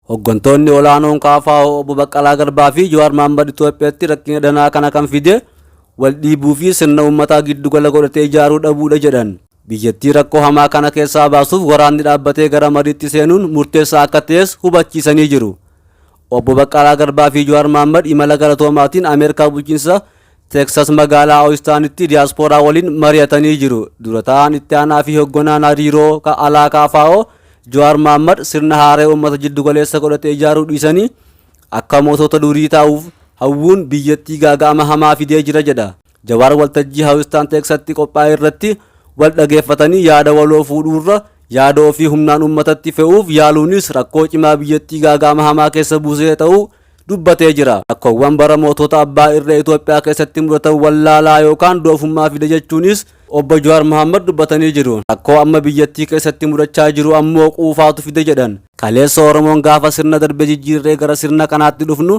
Hoggantoonni olaanoon KFO Obbo Baqqalaa Garbaa fi Jawaar Mahaammad Itoophiyaatti rakkina danaa kana kan fide wal dhiibuu fi sirna uummataa giddugala godhatee ijaaruu dhabuudha jedhan. Biyyattii rakkoo hamaa kana keessaa baasuuf waraanni dhaabbatee gara mariitti seenuun murteessaa akka ta'es hubachiisanii jiru. Obbo Baqqalaa Garbaa fi Jawaar Mahaammad imala galatoomaatiin Ameerikaa bulchiinsa Teeksas magaalaa Oyistaanitti diyaaspooraa waliin mari'atanii jiru. Dura taa'aan itti aanaa fi hogganaan hariiroo alaa KFO Jawaar Mahaammad sirna haaree uummata jiddugaleessa godhate ijaaruu dhiisanii akka mootota durii taa'uuf hawwuun biyyattii gaaga'ama hamaa fidee jira jedha. Jawaar waltajjii Hawustaan Teeksatti qophaa'e irratti wal dhageeffatanii yaada waloo fuudhuurra yaada ofii humnaan uummatatti fe'uuf yaaluunis rakkoo cimaa biyyattii gaaga'ama hamaa keessa buusee ta'uu dubbatee jira. Rakkoowwan bara mootota abbaa irree Itoophiyaa keessatti mudatan wallaalaa yookaan doofummaa fide jechuunis obbo Jawaar Mahaammad dubbatanii jiru. Rakkoo amma biyyattii keessatti mudachaa jiru ammoo quufaatu fide jedhan. Kaleessa Oromoon gaafa sirna darbe jijjiirree gara sirna kanaatti dhufnu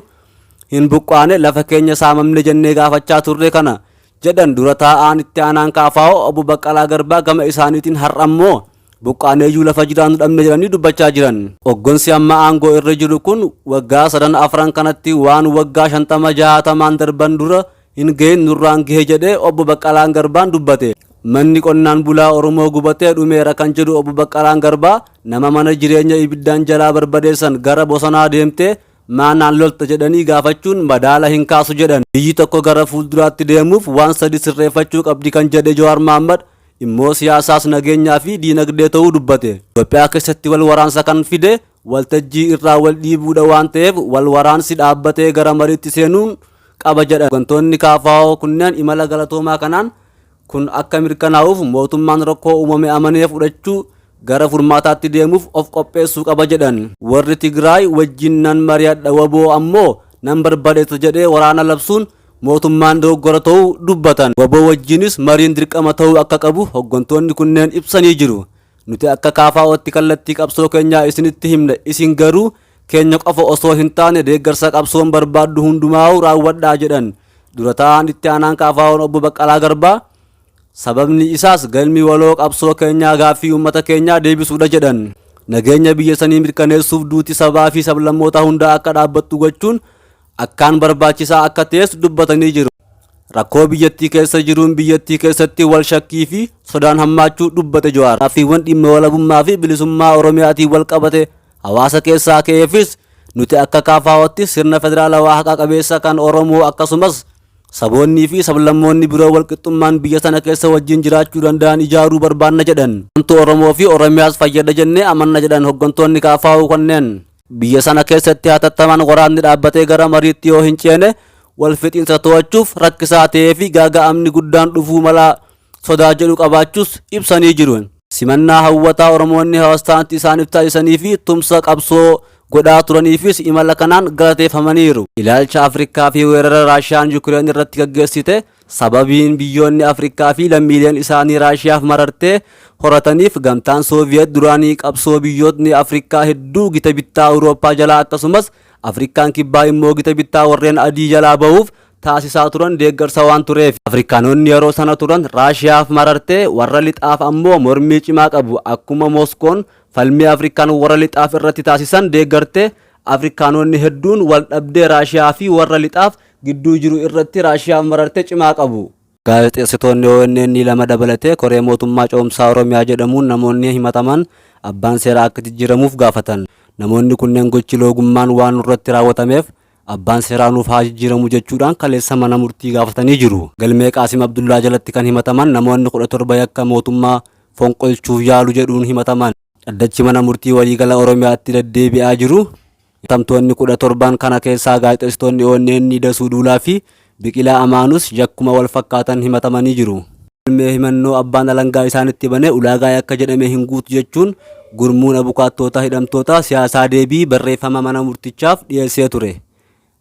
hin buqqaane, lafa keenya saamamne jennee gaafachaa turre kana jedhan. Dura taa'aan itti aanaan KFO obbo Baqqalaa Garbaa gama isaaniitiin har'ammoo buqqaaneeyyuu lafa jiraannu dhabne jedhanii dubbachaa jiran. Hoggansi amma aangoo irra jiru kun waggaa sadan afran kanatti waan waggaa 50 60n darban dura hin gahin nurraan gahe jedhee obbo Baqqalaan Garbaan dubbate. Manni qonnaan bulaa Oromoo gubatee dhumeera kan jedhu obbo Baqqalaan Garbaa, nama mana jireenya ibiddaan jalaa barbadeessan gara bosonaa deemtee maa naan lolta jedhanii gaafachuun madaala hin kaasu jedhan. Biyyi tokko gara fuulduraatti deemuuf waan sadi sirreeffachuu qabdi kan jedhe Jawaar Mahaammad immoo siyaasaas, nageenyaa fi diinagdee ta'uu dubbate. Itoophiyaa keessatti wal waraansa kan fide waltajjii irraa wal dhiibuudha waan ta'eef wal waraansi dhaabbatee gara mariitti seenuun qaba jedhan. Hoggantoonni KFO kunneen imala galatoomaa kanaan kun akka mirkanaa'uuf mootummaan rakkoo uumame amanee fudhachuu gara furmaataatti deemuuf of qopheessuu qaba jedhan. Warri Tigraay wajjin nan mari'adha, wbo ammoo nan barbadeessa jedhee waraana labsuun mootummaan dogoggora ta'uu dubbatan. Wbo wajjinis mariin dirqama ta'uu akka qabu hoggantoonni kunneen ibsanii jiru. Nuti akka KFOtti kallattii qabsoo keenyaa isinitti himna, isin garuu keenya qofa osoo hin taane deeggarsa qabsoon barbaaddu hundumaa'uu raawwadhaa jedhan. Dura taa'aan itti aanaan KFOn obbo Baqqalaa Garbaa, sababni isaas galmi waloo qabsoo keenyaa gaaffii uummata keenyaa deebisuudha jedhan. Nageenya biyya sanii mirkaneessuuf duuti sabaa fi sablammoota hundaa akka dhaabbattu gochuun akkaan barbaachisaa akka ta'es dubbatanii jiru. Rakkoo biyyattii keessa jiruun biyyattii keessatti wal shakkii fi sodaan hammaachuu dubbate Jawaar. Gaaffiiwwan dhimma walabummaa fi bilisummaa Oromiyaatiin wal qabate hawaasa keessaa ka'eefis nuti akka KFOtti sirna federaalawaa haqa qabeessa kan Oromoo akkasumas saboonnii fi sablammoonni biroo walqixxummaan biyya sana keessa wajjin jiraachuu danda'an ijaaruu barbaanna jedhan. Wanti Oromoo fi Oromiyaas fayyada jennee amanna jedhan hoggantoonni KFO kunneen. Biyya sana keessatti hatattamaan waraanni dhaabbatee gara mariitti yoo hin ceene wal fixiinsa to'achuuf rakkisaa ta'ee fi gaaga'amni guddaan dhufuu mala sodaa jedhu qabaachuus ibsanii jiru. Simannaa hawwataa Oromoonni Hawastaanitti isaaniif taasisanii fi tumsa qabsoo godhaa turaniifis imala kanaan galateeffamaniiru. Ilaalcha Afrikaa fi weerara Raashiyaan Yukireen irratti gaggeessite. Sababiin biyyoonni Afrikaa fi lammiileen isaanii Raashiyaaf marartee horataniif gamtaan Sooviyeet duraanii qabsoo biyyootni Afrikaa hedduu gita bittaa Awurooppaa jalaa akkasumas Afrikaan Kibbaa immoo gita bittaa warreen adii jalaa bahuuf taasisaa turan deeggarsa waan tureef. Afrikaanonni yeroo sana turan Raashiyaaf marartee, warra lixaaf ammoo mormii cimaa qabu. Akkuma Mooskoon falmii Afrikaan warra lixaaf irratti taasisan deeggarte, Afrikaanonni hedduun wal dhabdee Raashiyaa fi warra lixaaf gidduu jiru irratti Raashiyaaf mararte cimaa qabu. Gaazexeessitoonni ONN lama dabalatee Koree Mootummaa Ce'umsaa Oromiyaa jedhamuun namoonni himataman abbaan seeraa akka jijjiiramuuf gaafatan. Namoonni kunneen gochi loogummaan waan nurratti raawwatameef abbaan seeraa nuuf haa jijjiiramu jechuudhaan kaleessa mana murtii gaafatanii jiru. Galmee Qaasim Abdullaa jalatti kan himataman namoonni 17 yakka mootummaa fonqolchuuf yaalu jedhuun himataman. Dhaddachi mana murtii waliigala Oromiyaatti deddeebi'aa jiru. Himatamtoonni 17n kana keessaa gaazexeessitoonni ONN Dasuu Duulaa fi Biqilaa Amaanus yakkuma wal fakkaatan himatamanii jiru. Galmee himannoo abbaan alangaa isaanitti bane ulaagaa yakka jedhame hin guutu jechuun gurmuun abukaattoota hidhamtoota siyaasaa deebii barreeffama mana murtichaaf dhiyeessee ture.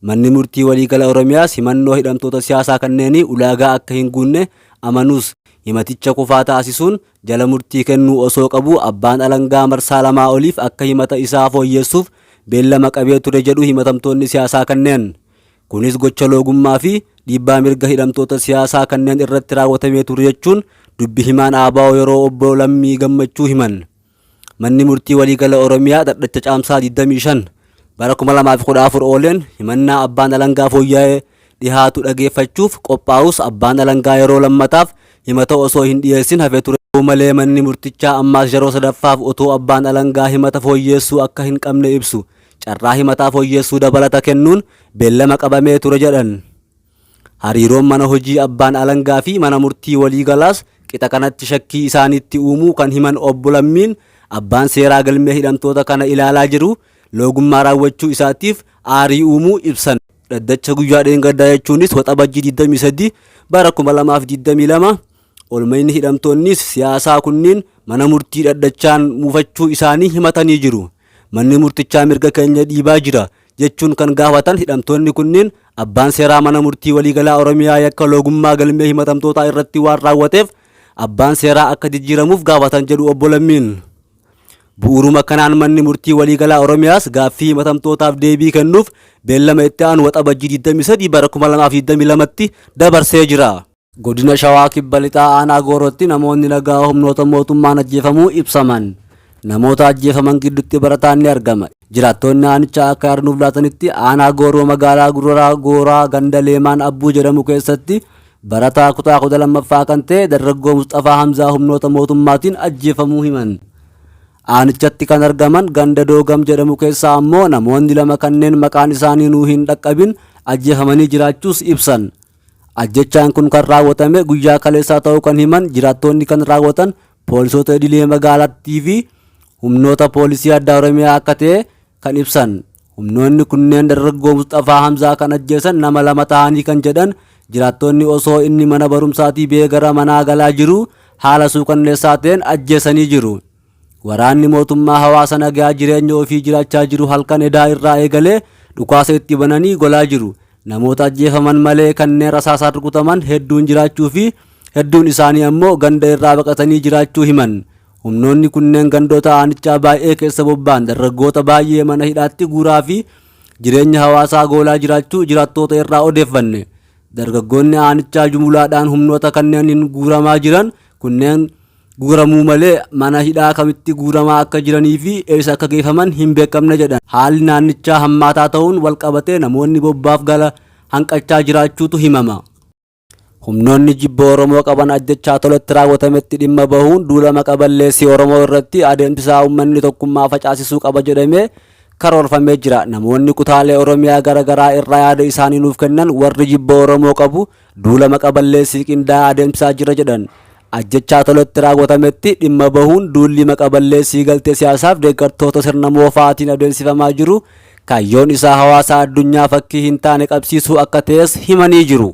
Manni Murtii Waliigala Oromiyaas himannoo hidhamtoota siyaasaa kanneenii ulaagaa akka hin guunne amanus, himaticha kufaa taasisuun jala murtii kennuu osoo qabuu abbaan alangaa marsaa lamaa oliif akka himata isaa fooyyeessuuf beellama qabee ture jedhu himatamtoonni siyaasaa kanneen. Kunis gocha loogummaa fi dhiibbaa mirga hidhamtoota siyaasaa kanneen irratti raawwatamee ture jechuun dubbi himaan ABO yeroo obbo Lammii Gammachuu himan. Manni Murtii Waliigala Oromiyaa dhaddacha Caamsaa 25 bara 2014 ooleen himannaa abbaan alangaa fooyya'ee dhihaatu dhageeffachuuf qophaa'us abbaan alangaa yeroo lammataaf himata osoo hin dhiyeessin hafe ture. Malee manni murtichaa ammaas yeroo sadaffaaf otoo abbaan alangaa himata fooyyeessuu akka hin qabne ibsu carraa himataa fooyyeessuu dabalata kennuun beellama qabamee ture jedhan. Hariiroon mana hojii abbaan alangaa fi mana murtii waliigalaas qixa kanatti shakkii isaanitti uumuu kan himan obbo Lammiin abbaan seeraa galmee hidhamtoota kana ilaalaa jiru loogummaa raawwachuu isaatiif aarii uumuu ibsan. Dhaddacha guyyaa dheengaddaa jechuunis Waxabajjii 23 bara 2022 olmayni hidhamtoonnis siyaasaa kunniin mana murtii dhaddachaan muufachuu isaanii himatanii jiru. Manni murtichaa mirga keenya dhiibaa jira jechuun kan gaafatan hidhamtoonni kunniin abbaan seeraa mana murtii waliigalaa Oromiyaa yakka loogummaa galmee himatamtootaa irratti waan raawwateef abbaan seeraa akka jijjiiramuuf gaafatan jedhu obbo Lammiin. Bu'uuruma kanaan manni murtii waliigalaa Oromiyaas gaaffii himatamtootaaf deebii kennuuf beellama itti aanu Waxabajjii 23 bara 2022tti dabarsee jira. Godina Shawaa Kibba Lixaa Aanaa Goorootti namoonni nagaa humnoota mootummaan ajjeefamuu ibsaman. Namoota ajjeefaman gidduutti barataan ni argama. Jiraattonni aanichaa akka yaada nuuf laatanitti aanaa Gooroo magaalaa Guroraa Gooraa ganda Leemaan Abbuu jedhamu keessatti barataa kutaa 12ffaa kan ta'e dargaggoo Musxafaa Hamzaa humnoota mootummaatiin ajjeefamuu himan. Aanichatti kan argaman ganda Doogam jedhamu keessaa ammoo namoonni lama kanneen maqaan isaanii nuu hin dhaqqabin ajjeefamanii jiraachuus ibsan. Ajjechaan kun kan raawwatame guyyaa kaleessaa ta'uu kan himan jiraattoonni kan raawwatan poolisoota idilee magaalattii fi humnoota poolisii addaa Oromiyaa akka ta'e kan ibsan. Humnoonni kunneen dargaggoo Musxafaa Hamzaa kan ajjeesan nama lama ta'anii kan jedhan jiraattonni osoo inni mana barumsaatii ba'ee gara manaa galaa jiru haala suukanneessaa ta'een ajjeesanii jiru. Waraanni mootummaa hawaasa nagaa jireenya ofii jiraachaa jiru halkan edaa irraa eegalee dhukaasa itti bananii golaa jiru. Namoota ajjeefaman malee kanneen rasaasaan rukutaman hedduun jiraachuu fi hedduun isaanii ammoo ganda irraa baqatanii jiraachuu himan. Humnoonni kunneen gandoota aanichaa baay'ee keessa bobba'an dargaggoota baay'ee mana hidhaatti guuraa fi jireenya hawaasaa goolaa jiraachuu jiraattoota irraa odeeffanne. Dargaggoonni aanichaa jumulaadhaan humnoota kanneeniin guuramaa jiran kunneen guuramuu malee mana hidhaa kamitti guuramaa akka jiranii fi eessa akka geeffaman hin beekamne jedhan. Haalli naannichaa hammaataa ta'uun walqabatee namoonni bobbaaf gala hanqachaa jiraachuutu himama. Humnoonni jibba Oromoo qaban ajjechaa tolatti raawwatametti dhimma bahuun duula maqa balleessii Oromoo irratti adeemsisaa uummanni tokkummaa facaasisuu qaba jedhamee karoorfamee jira. Namoonni kutaalee Oromiyaa gara garaa irraa yaada isaanii nuuf kennan warri jibba Oromoo qabu duula maqa balleessii qindaa'aa adeemsisaa jira jedhan. Ajjechaa tolatti raawwatametti dhimma bahuun duulli maqa balleessii galtee siyaasaaf deeggartoota sirna moofaatiin adeemsifamaa jiru kaayyoon isaa hawaasa addunyaa fakkii hin taane qabsiisuu akka ta'es himanii jiru.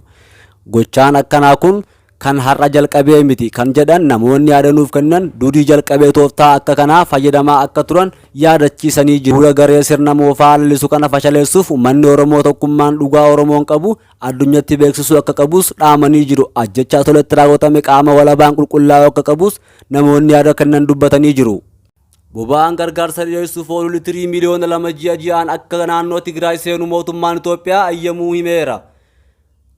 Gochaan akkanaa kun kan har'a jalqabee miti kan jedhan namoonni yaada nuuf kennan durii jalqabee tooftaa akka kanaa fayyadamaa akka turan yaadachiisanii jiru. Duula garee sirna moofaa lalisu kana fashaleessuuf uummanni Oromoo tokkummaan dhugaa Oromoon qabu addunyatti beeksisuu akka qabus dhaamanii jiru. Ajjechaa tolatti raawwatame qaama walabaan qulqullaa'uu akka qabus namoonni yaada kennan dubbatanii jiru. Boba'aan gargaarsa dhiyeessuuf oolu litirii miliyoona 2 ji'a ji'aan akka naannoo Tigraay seenu mootummaan Itoophiyaa ayyamuu himeera.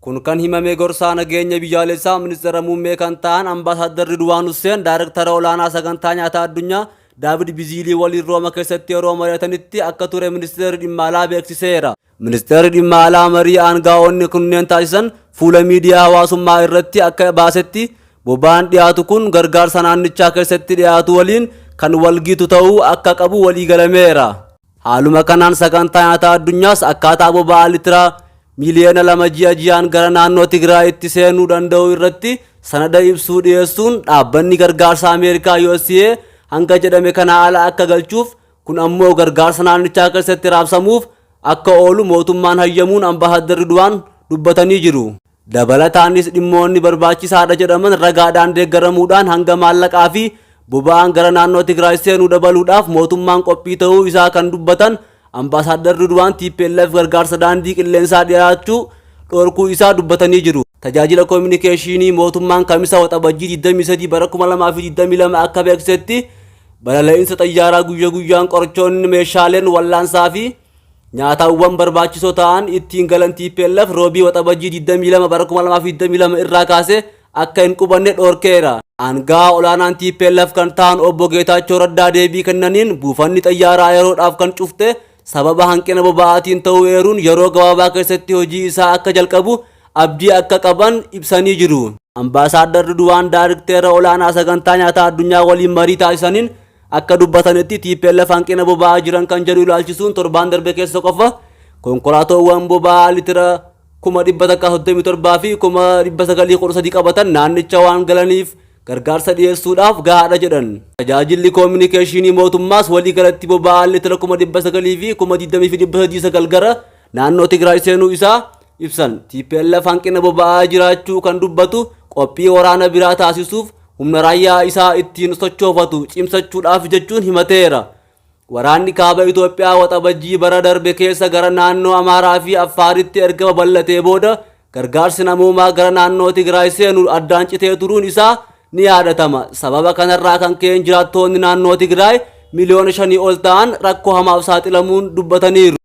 Kun kan himame gorsaa nageenya biyyaalessaa ministeera muummee kan ta'an Ambaasaadar Ridwaan Husseen daayirektara olaanaa sagantaa nyaataa addunyaa Daavid Biziilii waliin Rooma keessatti yeroo mari'atanitti akka ture ministeerri dhimma alaa beeksiseera. Ministeerri dhimma alaa marii aangaa'onni kunneen taasisan fuula miidiyaa hawaasummaa irratti akka baasetti boba'aan dhiyaatu kun gargaarsa naannichaa keessatti dhiyaatu waliin kan walgitu ta'uu akka qabu waliigalameera. Haaluma kanaan sagantaa nyaataa addunyaas akkaataa boba'aa litira miliyoona 2 ji'a ji'aan gara naannoo Tigraayitti seenuu danda'u irratti sanada ibsuu dhiyeessuun dhaabbanni gargaarsa Ameerikaa USA hanga jedhame kana ala akka galchuuf kun ammoo gargaarsa naannichaa keessatti raabsamuuf akka oolu mootummaan hayyamuun Ambaasaadar Ridwaan dubbatanii jiru. Dabalataanis dhimmoonni barbaachisaadha jedhaman ragaadhaan deeggaramuudhaan hanga maallaqaa fi boba'aan gara naannoo Tigraay seenuu dabaluudhaaf mootummaan qophii ta'uu isaa kan dubbatan Ambaasaadar Ridwaan TPLF gargaarsa daandii qilleensaa dhiyaachuu dhorkuu isaa dubbatanii jiru. Tajaajila Kominikeeshiinii mootummaan Kamisa Waxabajjii 23 bara 2022 akka beeksisetti balala'iinsa xayyaaraa guyya guyyaan qorichoonni meeshaaleen wallaansaa fi nyaataawwan barbaachisoo ta'an ittiin galan TPLF Roobii Waxabajjii 22 bara 2022 irraa kaasee akka hin qubanne dhorkeera. Aanga'aa olaanaan TPLF kan ta'an Obbo Geetaachoo Raddaa deebii kennaniin buufanni xayyaaraa yeroodhaaf kan cufte sababa hanqina boba'aatiin ta'uu eeruun yeroo gabaabaa keessatti hojii isaa akka jalqabu abdii akka qaban ibsanii jiru. Ambaasaaddar Ridwaan Daarikteera olaanaa sagantaa nyaataa addunyaa waliin marii taasisaniin akka dubbatanitti TPLF hanqina boba'aa jiran kan jedhu ilaalchisuun torbaan darbe keessa qofa konkolaatoowwan boba'aa litira 137,000 fi 913,000 qabatan naannicha waan galaniif gargaarsa dhiyeessuudhaaf gahaadha jedhan. Tajaajilli koominikeeshinii mootummaas waliigalatti boba'aan litira 900,000 fi 20,309 gara naannoo Tigraay seenuu isaa ibsan. TPLF hanqina boba'aa jiraachuu kan dubbatu qophii waraana biraa taasisuuf humna raayyaa isaa ittiin sochoofatu cimsachuudhaaf jechuun himateera. Waraanni kaaba Itoophiyaa Waxabajjii bara darbe keessa gara naannoo Amaaraa fi Affaaritti erga babal'atee booda gargaarsi namoomaa gara naannoo Tigraay seenu addaan citee turuun isaa ni yaadatama. Sababa kanarraa kan ka'een jiraattoonni naannoo Tigraay miliyoona shanii ol ta'an rakkoo hamaaf saaxilamuun dubbataniiru.